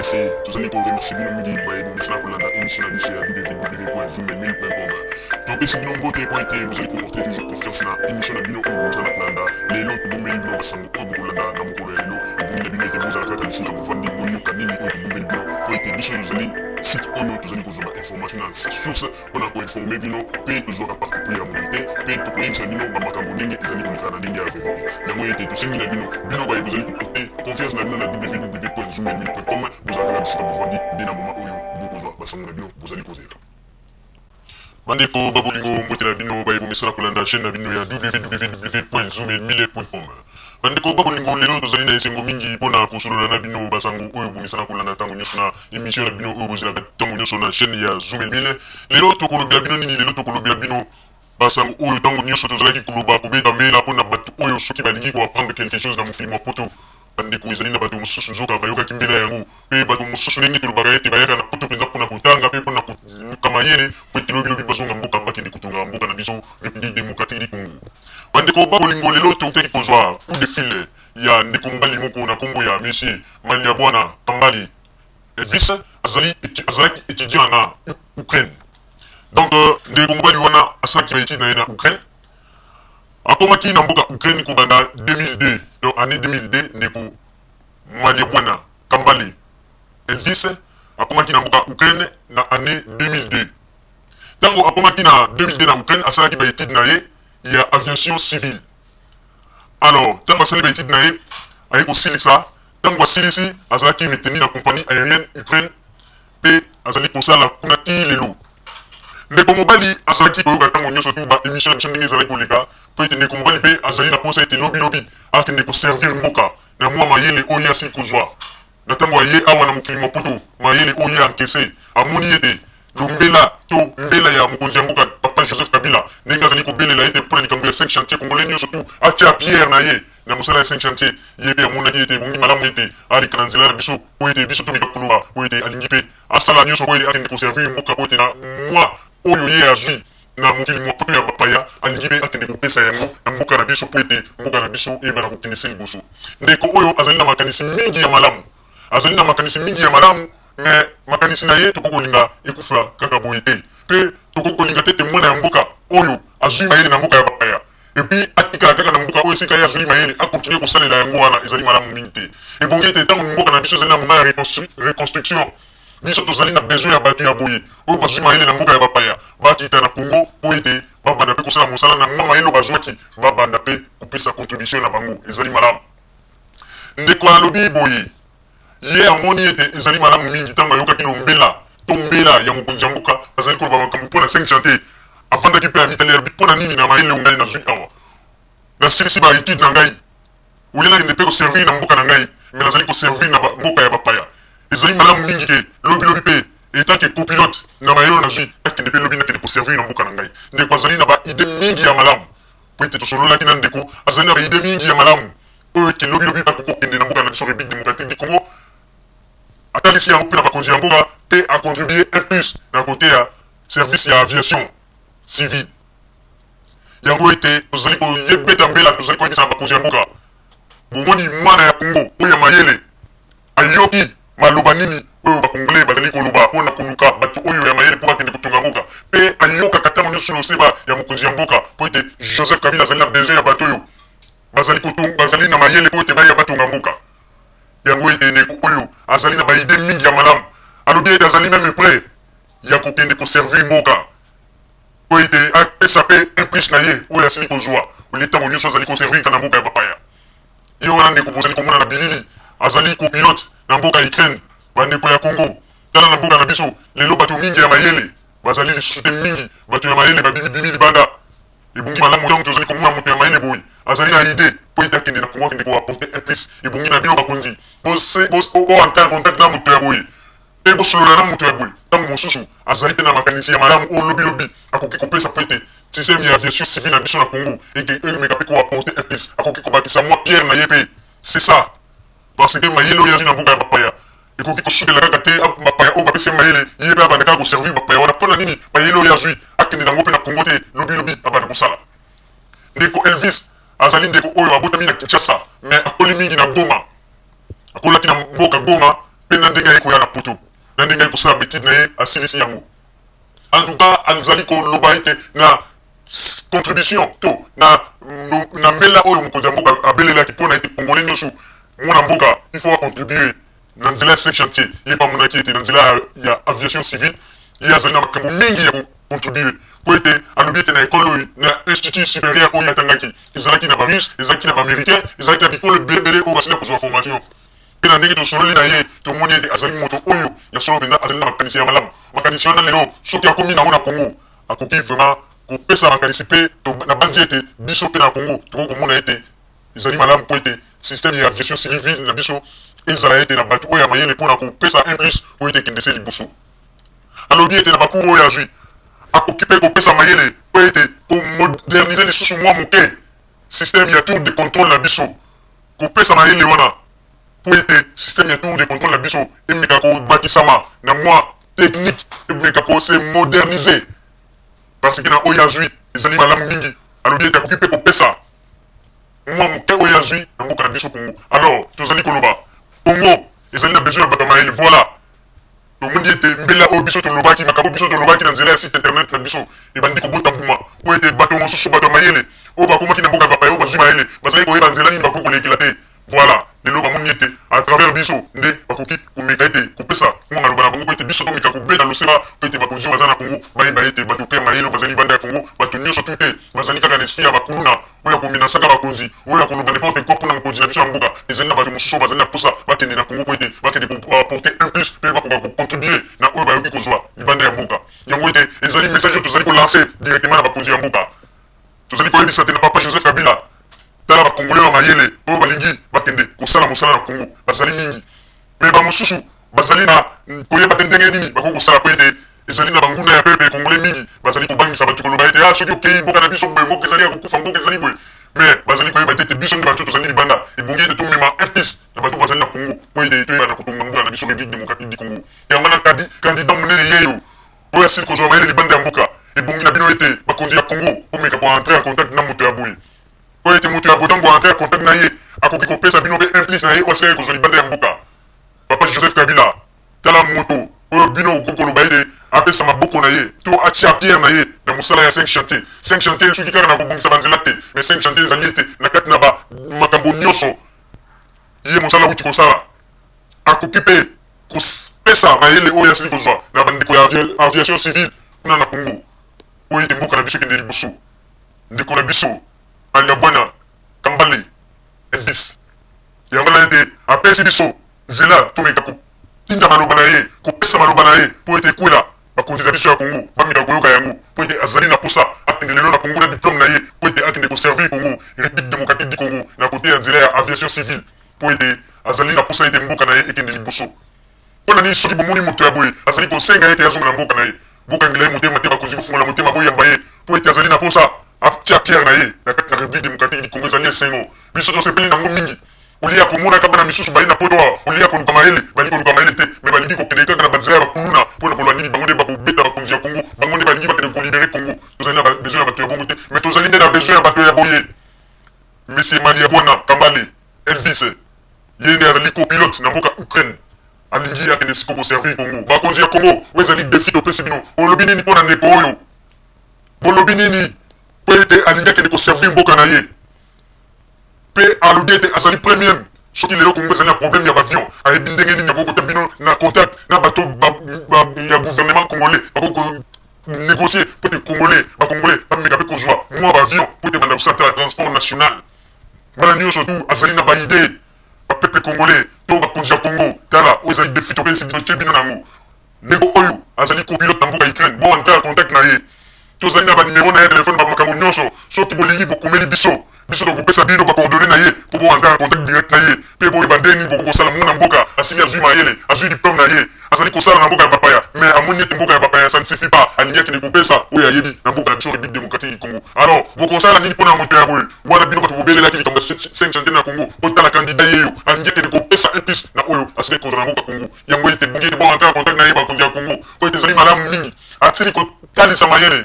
RDC. Tozali ko remercier bino mingi baye bomesana kolanda émission na biso ya www.zoomemil.com. Topesi bino mbote mpo ete bozali koporter toujours confiance na émission na bino oyo bomesana kolanda. Lelo tobombeli bino basango oyo bokolanda na mokolo ya lelo. Ebongi na bino ete bozala kaka bisika bovandi, boyoka nini oyo tobombeli bino mpo ete biso tozali site oyo tozali kozwa ba information na source mpo na koinforme bino, mpe tozwaka parti pris ya moto te, mpe tokoyebisa bino bamakambo ndenge ezali koleka na ndenge ya verite. Yango ete tosengi na bino, bino baye bozali koporte confiance na bino na www.zoomemil.com, bozala kaka bisika bovandi nde na moma oyo bokozwa basango na bino bozali kozela. Bandeko ba bolingo, mbote na bino baye bomesana kolanda chaîne na bino ya www.zoomemile.com. Bandeko ba bolingo, lelo tozali na esengo mingi mpona kosolola na bino basango oyo bomesana kolanda ntango nyonso na émission na bino oyo bozelaka ntango nyonso na chaîne ya Zoom Mille. Lelo tokolobela bino nini? Lelo tokolobela bino basango oyo ntango nyonso tozalaki koloba, kobeta mbela mpona bato oyo soki balingi koapprendre quelque chose na mokili mwa poto. Bandeko, ezali na bato mosusu nzoka bayokaki mbela yango, mpe bato mosusu ndenge tolobaka ete bayaka na poto mpenza mpona kotanga mpe mpona koluka mayele po ete lobilobi bazonga mboka, bakende kotonga mboka na biso, République démocratique du Congo. Bandeko ba bolingo, lelo toutaki kozwa coup de fil ya ndeko mobali moko na nkombo ya monsieur Maliabwana Kambali Elvis. Azali, azalaki étudiant na Ukraine. Donc ndeko mobali wana asalaki baétude na ye na Ukraine, akomaki na mboka Ukraine kobanda 2002, donc année 2002. Ndeko Maliabwana Kambale Elvis akomaki na mboka Ukraine na année 2002. Ntango akomaki na 2002 na Ukraine, asalaki baétude na ye ya aviation civile. Alors ntango asali baétude na ye, aye kosilisa. Ntango asilisi, azalaki retenu na compagnie aérienne Ukraine mpe azali kosala kuna ti lelo. Ndeko mobali azalaki koyoka ntango nyonso tu ba émission na biso ndenge ezalaki koleka, mpo ete ndeko mobali mpe azali na posa ete lobilobi akende koservir mboka na mwa mayele oyo ye asili kozwa na ntango aye awa na mokili mwa poto. Mayele oyo ye ankese, amoni ete lombela to mbela ya mokonzi ya mboka papa Joseph Kabila, ndenge azali kobelela ete mpona likambo ya 5 chantier, congolais nyonso tu atia pierre na ye na mosala ya 5 chantier, ye mpe amonaki ete ebongi malamu ete aleka na nzela na biso mpo ete biso tomeka koloba, mpo ete alingi mpe asala nyonso mpo ete akende koservir mboka, mpo ete na mwa oyo ye azwi na mokili mwa poto ya bapaya, alingi mpe akende kopesa yango na mboka na biso mpo ete mboka na biso eyebana kokende se liboso. Ndeko oyo azali na makanisi mingi ya malamu, azali na makanisi mingi ya malamu, mais makanisi na ye tokoki kolinga ekufa kaka boye te, mpe tokoki kolinga te ete mwana ya mboka oyo azwi mayele na mboka ya bapaya, et puis atikala kaka na mboka oyo esika ye azwi mayele, akontinue kosalela yango. Wana ezali malamu mingi te. Ebongi ete ntango mboka na biso ezali na moment ya reconstruction, biso tozali na besoin ya bato ya boye oyo bazwi mayele na mboka ya bapaya, bakita na Congo mpo ete babanda mpe kosala mosala na mwa mayele oyo bazwaki, babanda mpe kopesa contribution na bango. Ezali malamu. Ndeko alobi boye, ye amoni ete ezali malamu mingi ntango ayokaki lombela to mbela ya mokonzi ya mboka azali koloba makambo mpo na 5 chantier. Avandaki mpe amitali, alobi: mpo na nini na mayele oyo ngai nazwi awa, nasilisi baétude na ngai, olie nakende mpe koservir na mboka na ngai, mais nazali koservir na mboka ya bapaya? Ezali malamu mingi ke lobilobi mpe étant que copilote, na mayele oyo nazwi, nakende mpe lobi nakende koservir na mboka na ngai. Ndeko azali na baidée mingi ya malamu, po ete tosololaki na ndeko, azali na baidée mingi ya malamu oyo ete lobilobi akoki kokende na mboka na biso, République démocratique du Congo. Atalisi yango mpe na bakonzi ya mboka mpe acontribue un plus na côté ya service ya aviation civile. Yango ete tozali koyebeta mbela, tozali koyebisa na bakonzi ya mboka: bomoni mwana ya Congo oyo ya mayele ayoki maloba nini oyo bakongolais bazali koloba mpona koluka bato oyo ya mayele mpo bakende kotonga mboka, mpe ayokaka ntango nyonso loseba ya mokonzi ya mboka, mpo ete Joseph Kabila azali na besoin ya bato oyo bazali kotonga, bazali na mayele mpo ete baya batonga mboka. Yango ete ndeko oyo azali na baidée mingi ya malamu. Alobi ete azali même prêt ya kokende koservir mboka mpo ete apesa mpe un plus na ye oyo asili kozwa, olie ntango nyonso azali koservir kaka na mboka ya bapaya. Ye wana ndeko bozali komona na bilili, azali copilote na mboka Ukraine. Bandeko ya Congo, tala na mboka na biso lelo, bato mingi ya mayele bazali lisusu te mingi. Bato ya mayele babimi libanda. Ebongi malamu ntango tozali komona moto ya mayele boye azali na idée mpo ete akende na Congo, akende koapporter un plus, ebongi na bino bakonzi boentrer en contact na moto ya boye mpe bosolola na moto ya boye. Ntango mosusu azali mpe na makanisi ya malamu oyo lobilobi akoki kopesa mpo ete système ya aviation civile na biso na Congo emeka mpe koapporter un plus, akoki kobakisa mwa pierre na ye mpe. C'est ça, parce que mayele oyo azwi na mboka ya bapaya ekoki kosukela kaka te bapaya oyo bapesi ye mayele, ye mpe abanda kaka koservir bapaya wana. Mpo na nini mayele oyo azwi akende nango mpe na Congo te, lobilobi abanda kosala? Ndeko Elvis azali ndeko oyo abotami na Kinshasa, mais akoli mingi na Goma, akolaki na mboka Goma mpe na ndenge ndenge aye koya na poto, na ndenge aye kosala baétudes na ye, asilisi yango. En tout cas, azali koloba ete na contribution to na mbela oyo mokonzi ya mboka abelelaki mpona ete Congolais nyonso, mwana mboka, il faut acontribuer na nzela ya cinq chantier, ye mpe amonaki ete na nzela ya aviation civile, ye azali na makambo mingi ya kocontribuer, po ete alobi ete na ekole oyo, na institut supérieur oyo atangaki, ezalaki na Barusse, ezalaki na Baaméricain, ezalaki na bikolo ebelebele oyo basili kozwa formation. Mpe na ndenge tosololi na ye, tomoni ete azali moto oyo ya solo mpenza, azali na makanisi ya malamu. Makanisi wana, lelo soki akomi nango na Congo, akoki vraiment kopesa makanisi. Mpe nabandi ete biso mpe na Congo tokoki komona ete ezali malamu mpo ete système ya aviation civile na biso ezala ete na bato oyo ya mayele mpona kopesa un plus oyo ete ekende se liboso. Alobi ete na bacours oyo azwi, akoki mpe kopesa mayele mpo ete komoderniser lisusu mwa moke système ya tour de contrôle na biso, kopesa mayele wana mpo ete système ya tour de contrôle na biso emeka kobakisama na mwa technique, emeka kose moderniser, parce que na oyo azwi ezali malamu mingi. Alobi ete akoki mpe kopesa mwa moke oyo azwi na mboka na biso Congo. Alors tozali koloba, Congo ezali na besoin ya bato ya mayele. Voilà, tomoni ete mbela oyo biso tolobaki, makambo biso tolobaki na nzela ya site internet na biso, ebandi kobota mbuma, oyo ete bato mosusu, bato ya mayele oyo bakomaki na mboka ya bapaya, oyo bazwi mayele, bazali koyeba nzela nini bakoki kolekela te. Voilà, lelo bamoni ete à travers biso nde bakoki komeka ete kopesa mwa maloba na bango, po ete biso tomeka kobeta loseba, po ete bakonzi oyo baza na Congo bayeba ete bato mpe ya mayele oyo bazali libanda ya Congo. Bato nyonso tu te bazali kaka na esprit ya bakuluna oyo ya komenasaka bakonzi, oyo ya koloba n'importe quoi mpona mokonzi na biso ya mboka. Ezali na bato mosusu oyo bazali na posa bakende na Congo po ete bakende koapporter un plus mpe bakoka kocontribuer na oyo bayoki kozwa libanda ya mboka. Yango ete ezali message oyo tozali kolancer directement na bakonzi ya mboka. Tozali koyebisa te na papa Joseph Kabila: tala, Bakongolais ya mayele oyo balingi bakende kosala mosala na Congo bazali mingi, mais bamosusu bazali na koyeba te ndenge nini bakoki kosala, po ete ezali na banguna ya peuple congolais mingi bazali kobangisa bato, koloba ete ah, soki okei, mboka na biso boye, mboka ezali ya kokufa, mboka ezali boye. Mais bazali koyeba te ete biso nde bato tozali libanda, ebongi ete tomema un plus na bato bazali na Congo po ete toyeba na kotonga mboka na biso, République démocratique du Congo. Yango wana, candidat monene yeyo oyo asili kozwa mayele libanda ya mboka, ebongi na bino ete bakonzi ya Congo omeka koentrer en contact na moto ya boye, oyo ete moto ya boye, ntango entrer en contact na ye, akoki kopesa bino mpe un plus na ye oyo asilaki kozwa libanda ya mboka. Papa Joseph Kabila, tala moto oyo bino okoki koloba ete apesa maboko na ye to atia pierre na ye na mosala ya 5 chantier. 5 chantier soki kaka na kobongisa banzela te, mais 5 chantier ezali ete na kati na bamakambo nyonso ye mosala wuti kosala, akoki mpe kopesa mayele oyo asili kozwa na bandeko ya aviation civile kuna na Congo, oyo ete mboka na biso ekende liboso. Ndeko na biso Aliabwana Kambale Elvis, yango na ete apesi biso nzela tomeka kotinda maloba na ye, kopesa maloba na ye, mpo ete ekwela bakonzi na biso ya Congo, bameka koyoka yango, mpo ete azali na posa akende lelo na Congo na diplôme na ye, mpo ete akende koservir Congo, République démocratique du Congo, na côté ya nzela ya aviation civile, mpo ete azali na posa ete mboka na ye ekende liboso. Mpo na nini, soki bomoni moto ya boye azali kosenga ete azonga na mboka na ye, bokangela ye motema te? Bakonzi, bofungola motema, boyamba ye, mpo ete azali na posa atia pierre na ye na kati na République démocratique du Congo. Ezali esengo, biso tosepeli nango mingi. Olia komonaka bana misusu baye na poto awa, olia koluka mayele, balingi koluka mayele te, mais balingi kokende kaka na banzela ya bakuluna. Mpona koloba nini? Bango nde bakobeta bakonzi ya Congo, bango nde balingi bakende kolibérer Congo. Tozali na besoin ya bato ya bongo te, mais tozali nde na besoin ya bato ya boye. Monsieur Maliabwana Kambale Elvis, ye nde azali copilote na mboka Ukraine, alingi akende siko koservir Congo. Bakonzi ya Congo, oyo ezali défi topesi bino. Olobi nini mpo na ndeko oyo? Bolobi nini mpo ete alingi akende koservir mboka na ye? Mpe alobi ete azali premium. Soki lelo Congo ezali na problème ya baavion, ayebi ndenge nini akoki kota bino na contact na bato ya gouvernement congolais, bakoki négocier mpo ete Congolais, Bacongolais bameka mpe kozwa mwa baavion mpo ete banda kosala transport national wana nyonso. Tu azali na baidées. Bapeuple congolais to bakonzi ya Congo, tala, oyo ezali défi topesi bino, tie bino nango. Ndeko oyo azali copilote na mboka Ukraine, bo entrer en contact na ye. Tozali na banimero na ye ya telefone, bamakambo nyonso. Soki bolingi, bokomeli biso, biso tokopesa bino bacoordonnées na ye mpo bo entrer en contact direct na ye mpe boyeba ndenge nini bokoki kosala. Mwana mboka asili azwi mayele, azwi diplôme na ye, azali kosala na mboka ya bapaya, mais amoni ete mboka ya bapaya, ça ne suffit pas, alingi akende kopesa oyo ayebi na mboka na biso, République démocratique du Congo. Alors bokosala nini mpona moto ya boye wana? Bino bato bobelelaki likambo ya 5 chantier na Congo, otala candidat yeyo alingi akende kopesa un plus na oyo asili kozwa na mboka Congo. Yango ete bongi ete bo entrer en contact na ye, bakonzi ya Congo, po ete ezali malamu mingi, atili kotalisa mayele.